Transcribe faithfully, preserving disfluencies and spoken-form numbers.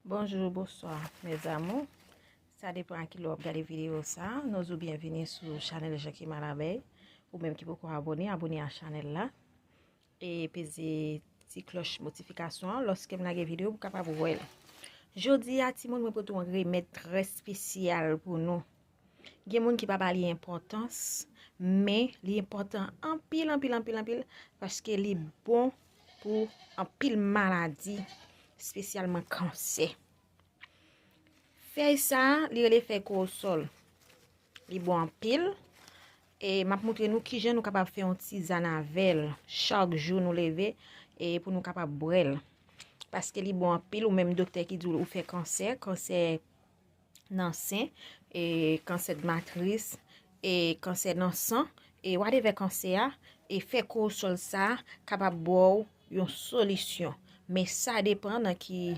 Bonjou, bonswa, mes amours. Sa depann a ki lè w ap gade videyo sa. Nou di w byenvini sou chanèl Jackie Malabey. Ou menm ki poko abòne, abòne a chanèl la. E peze ti klòch notifikasyon an lòske m lage videyo pou w kapab wè l. Jodi a, timoun, mwen pote yon remèd trè espesyal pou nou. Gen moun ki pa ba li enpòtans, men li enpòtan anpil, anpil, anpil, anpil, paske li bon pou anpil maladi, espesyalman kansè. Fèy sa a, li rele fèy kowosòl. Li bon anpil. E m ap montre nou kijan nou kapab fè yon tizàn avè l chak jou nou leve, e pou nou kapab bwè l. Paske li bon anpil, ou menm doktè ki di w ou fè kansè, kansè nan sen, e kansè de matris, e kansè nan san, e whatever kansè a, e fèy kowosòl sa a kapab ba w yon solisyon. Men sa depann nan ki